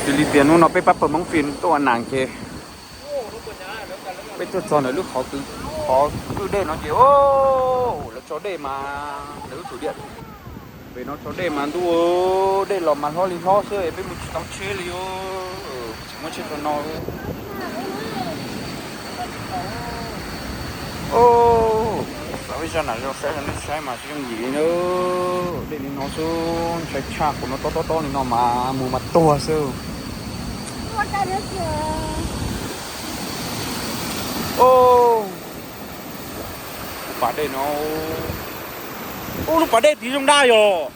Xws li tias hnub no peb pab pawg Hmoob Fij tuaj ua nas ces peb tuaj txog ntawm lub qhov kwj dej no ces lawv tso dej mas ntawm lub thum diam. Pem no tso dej mas ntuj, dej los mas hlob li hlob xwb es peb mus tsis tau tsheb li os. Tsis muaj tsheb rau no. Xav ib zaj nam zoo saib rau nej saib mas tsis yooj yim li na. Dej li no xwb ntshai tshaj, kuv no tob tob tob li no mas mus mas tuag xwb. Lub pas dej no, ub, lub pas dej tid zoo daj yog.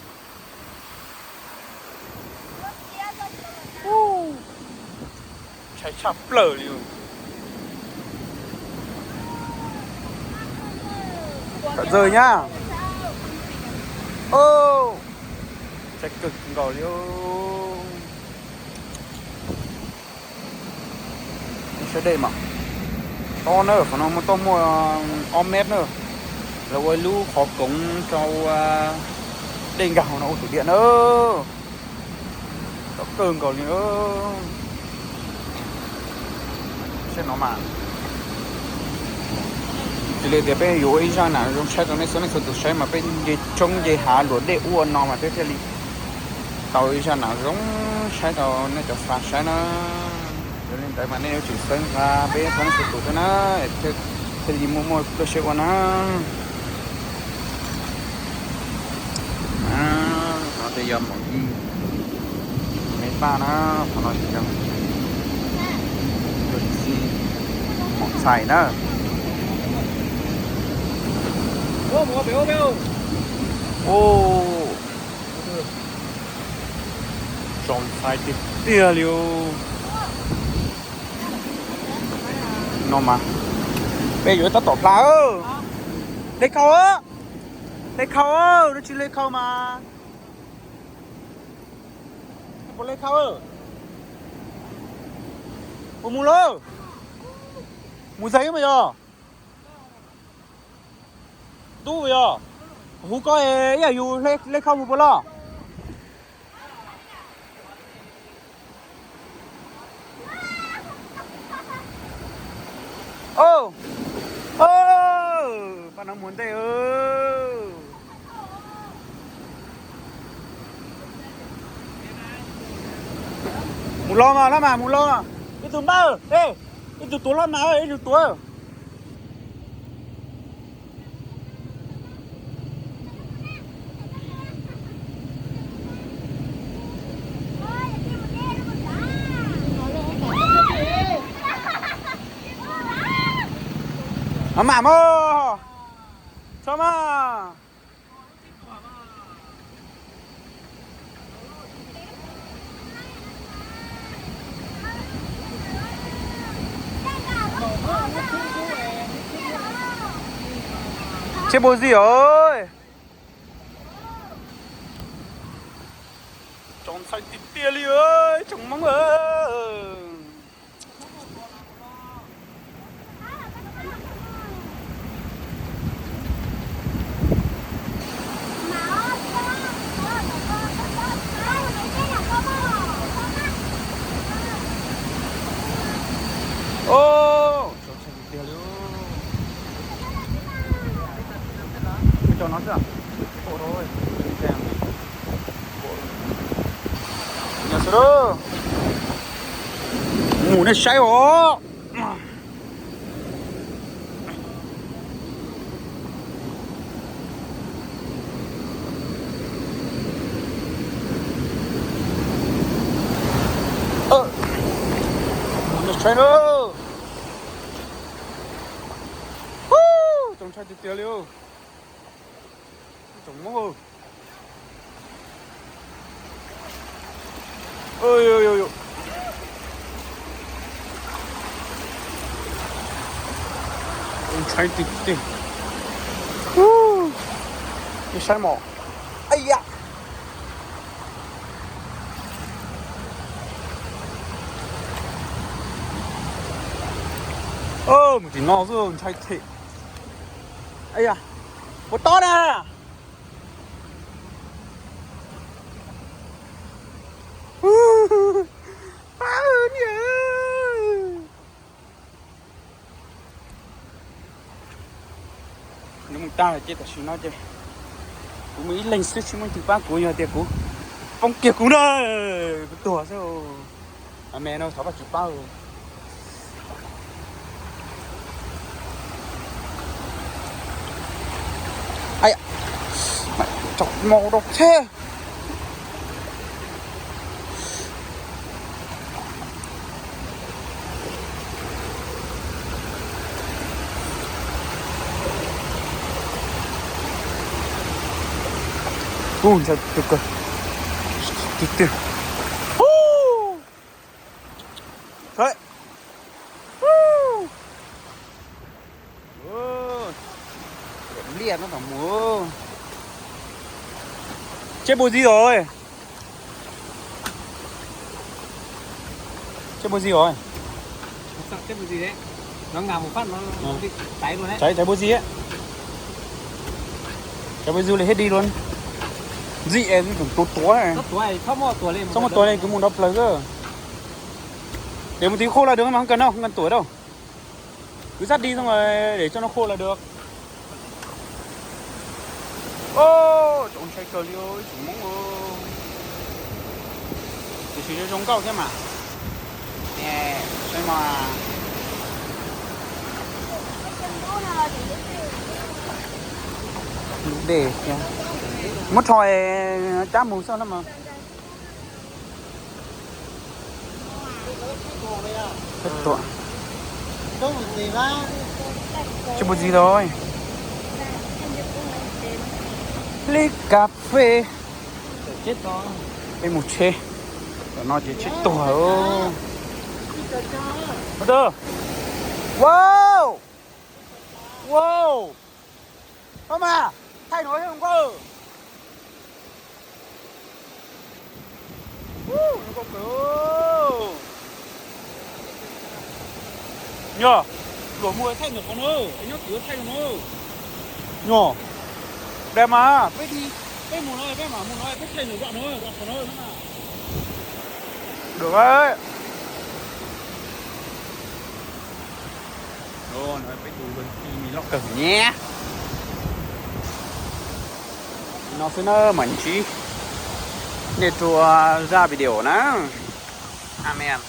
Ntshai tshaj plaws li. Txawm ntxawg nyab. Ntshai kawg nkaus li. Saib dej mas tob na, qhov no muaj, toj muaj ob mev na. Lawv ua ib lub qhov koov rau dej nkag hauv no ua thum diam na. Tob kawg nkaus li. Saib no mas, cia li tias peb yuav ua ib zaj nam zoo saib rau nej txhua, nej txhua tus saib mas peb nce roob nce hav luam dej ua no mas peb thiaj li tau ib zaj nam zoo saib rau nej cov fans saib na. Yog li ntawd mas nej yuav tsum xeeb nqa peb txhua, nej txhua tus thiab na, thiaj li muaj muaj tuaj saib ua na. No ces yog maum yij, me paj na, qhov no ces yog tus txiv, maum ntxhais na. Txaus ntshai tiag tiag li. No mas peb yuav tab tom hla. Hle khau, hle khau, no tsis hle khau mas. Puas hle khau? Puas mus lawm? Mus zais mas yog. Tub yog, hu koj ib yam yus hle khau mus puas loj? Paj no mus ntej. Mus los mas, los mas, mus los. Ib tug npawg, ib tug tuav los mas, ib tug tuav. Maj mam mog, txhob maj. Tsis pub zim os. Txaus ntshai tiag tiag li, tsoom Hmoob. Txaus ntshai tiag tiag li. Cov no xwb. Mus nej saib os. Mus nej saib na. Txaus ntshai tiag tiag li. Tsoom Hmoob. Ntshai tiag tiag. Nej saib mog. Mus tim no xwb ntshai thiab. Puas tob na? Tag ces tam sim no ces kuv mus ib leeg xwb, tsis muaj leej twg pab kuv, yog tias kuv poob kiag kuv na, kuv tuag xwb. A me no thov Vajtswv pab. Ai, tsom mos rau thiab. Ub, ntshai tus kawg. Tig tiag. Ub. Thế. Ub. Ub. Liaj no tom mus. Chết bộ gì rồi? Chết bộ gì rồi? Sao chết bộ gì đấy? Nó ngã một phát nó đi cháy luôn đấy. Cháy, cháy bộ gì ấy? Cháy bộ gì là hết đi luôn. Dị, dị chủng tuột tuột này. Sắp tuột này, sắp muaj tuột lên, sắp muaj tuột lên, cứ mus đo plawg cơ. Để một tí khô là được mà, không cần đâu, không cần tuột đâu. Cứ dắt đi xong rồi để cho nó khô là được. Ô, trông ntshai kawg li, ib tsoom Hmoob. Tiam sis zoo nkauj thiab mas. Nè, saib mas. Lub dej thiab. Muab rho cab mus xwb na mas. Chết bộ gì rồi? Ly cà phê. Peb mus tsheb. Cov no ces tsheb tuag. Wow. Wow. Ơ mas, thaij no thiab Hmoob. Nyog, luag mus thaij ntawm qhov no, nyob twg thaij no. Nyog, dai mas, peb, peb mus no, peb mam mus no, peb thaij ntawm zos no, zos qhov no. Được đấy. Ồ, nói với tụi Luân Phi mì lóc cơm nhé. Nó xí nó mảnh trí. Nên chùa ra video nữa. Amen.